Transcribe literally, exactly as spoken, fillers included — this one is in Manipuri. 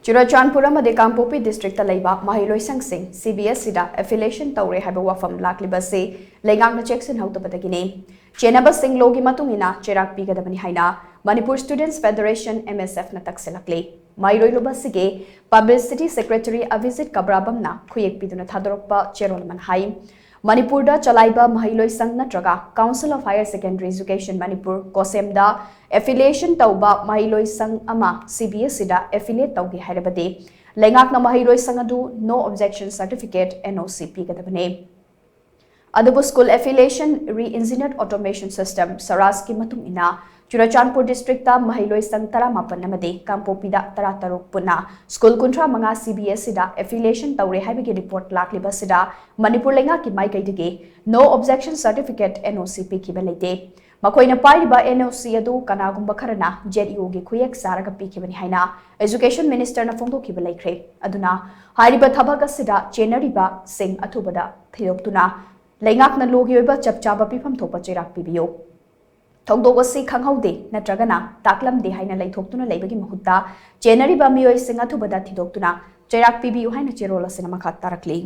ꯆꯨꯔꯆꯥꯟꯄꯨꯔ ꯑꯃꯗꯤ ꯀꯥꯡꯄꯣꯛꯄꯤ ꯗꯤꯁꯇ꯭ꯔꯤꯛꯇ ꯂꯩꯕ ꯃꯍꯩꯂꯣꯏꯁꯪꯁꯤꯡ CBSEꯗ affiliation ꯇꯧꯔꯦ ꯍꯥꯏꯕ ꯋꯥꯐꯝ ꯂꯥꯛꯂꯤꯕ ꯑꯁꯤ ꯂꯩꯉꯥꯛꯅ ꯆꯦꯛꯁꯤꯟꯍꯧꯗꯕꯗꯒꯤꯅꯤ꯫ ꯆꯦꯟꯅꯕꯁꯤꯡ ꯂꯣꯒꯤ ꯃꯇꯨꯡ ꯏꯟꯅ ꯆꯩꯔꯥꯛ ꯄꯤꯒꯗꯕꯅꯤ ꯍꯥꯏꯅ Manipur Students Federation, MSFꯅ ꯇꯛꯁꯤꯜꯂꯛꯂꯤ꯫ ꯃꯍꯩꯔꯣꯏ ꯂꯨꯞ ꯑꯁꯤꯒꯤ Publicity Secretary ꯑꯚꯤꯖꯤꯠ ꯀꯕ꯭ꯔꯥꯕꯝꯅ ꯈꯨꯌꯦꯛ ꯄꯤꯗꯨꯅ ꯊꯥꯗꯣꯔꯛꯄ ꯆꯦꯔꯣꯜ ꯑꯃꯅ ꯍꯥꯏ, ꯃꯅꯤꯄꯨꯔꯗ ꯆꯂꯥꯏꯕ ꯃꯍꯩꯂꯣꯏꯁꯪ ꯅꯠꯇ꯭ꯔꯒ Council of Higher Secondary Education Manipur, COHSEMꯗ affiliation ꯇꯧꯕ ꯃꯍꯩꯂꯣꯏꯁꯪ ꯑꯃ CBSEꯗ affiliate ꯇꯧꯒꯦ ꯍꯥꯏꯔꯕꯗꯤ ꯂꯩꯉꯥꯛꯅ ꯃꯍꯩꯂꯣꯏꯁꯪ ꯑꯗꯨ No Objection Certificate, NOC, ꯄꯤꯒꯗꯕꯅꯤ꯫ ꯑꯗꯨꯕꯨ School Affiliation Re-Engineered Automation System, ꯁꯔꯥꯖꯀꯤ ꯃꯇꯨꯡ ꯏꯟꯅ ꯆꯨꯔꯆꯥꯟꯄꯨꯔ ꯗꯤꯁꯇ꯭ꯔꯤꯛꯇ ꯃꯍꯩꯂꯣꯏꯁꯪ ꯇꯔꯥꯃꯥꯄꯟ ꯑꯃꯗꯤ ꯀꯥꯡꯄꯣꯛꯄꯤꯗ ꯇꯔꯥꯇꯔꯨꯛ ꯄꯨꯟꯅ ꯁ꯭ꯀꯨꯜ ꯀꯨꯟꯊ꯭ꯔꯥ ꯃꯉꯥ CBSEꯗ affiliation ꯇꯧꯔꯦ ꯍꯥꯏꯕꯒꯤ ꯔꯤꯄꯣꯔꯠ ꯂꯥꯛꯂꯤꯕ ꯑꯁꯤꯗ ꯃꯅꯤꯄꯨꯔ ꯂꯩꯉꯥꯛꯀꯤ ꯃꯥꯏꯀꯩꯗꯒꯤ No Objection Certificate, NOC, ꯄꯤꯈꯤꯕ ꯂꯩꯇꯦ꯫ ꯃꯈꯣꯏꯅ ꯄꯥꯏꯔꯤꯕ NOC ꯑꯗꯨ ꯀꯅꯥꯒꯨꯝꯕ ꯈꯔꯅ ZUꯒꯤ ꯈꯨꯌꯦꯛ ꯆꯥꯔꯒ ꯄꯤꯈꯤꯕꯅꯤ ꯍꯥꯏꯅ Education Ministerꯅ ꯐꯣꯡꯗꯣꯛꯈꯤꯕ ꯂꯩꯈ꯭ꯔꯦ꯫ ꯑꯗꯨꯅ ꯍꯥꯏꯔꯤꯕ ꯊꯕꯛ ꯑꯁꯤꯗ ꯆꯦꯟꯅꯔꯤꯕꯁꯤꯡ ꯑꯊꯨꯕꯗ ꯊꯤꯗꯣꯛꯇꯨꯅ ꯂꯩꯉꯥꯛꯅ ꯂꯣꯒꯤ ꯑꯣꯏꯕ ꯆꯞ ꯆꯥꯕ ꯄꯤꯐꯝ ꯊꯣꯛꯄ ꯆꯩꯔꯥꯛ ꯄꯤꯕꯤꯌꯨ꯫ ꯊꯧꯗꯣꯛ ꯑꯁꯤ ꯈꯪꯍꯧꯗꯦ ꯅꯠꯇ꯭ꯔꯒꯅ ꯇꯥꯛꯂꯝꯗꯦ ꯍꯥꯏꯅ ꯂꯩꯊꯣꯛꯇꯨꯅ ꯂꯩꯕꯒꯤ ꯃꯍꯨꯠꯇ ꯆꯦꯟꯅꯔꯤꯕ ꯃꯤꯑꯣꯏꯁꯤꯡ ꯑꯊꯨꯕꯗ ꯊꯤꯗꯣꯛꯇꯨꯅ ꯆꯩꯔꯥꯛ ꯄꯤꯕꯤꯌꯨ ꯍꯥꯏꯅ ꯆꯦꯔꯣꯜ ꯑꯁꯤꯅ ꯃꯈꯥ ꯇꯥꯔꯛꯂꯤ꯫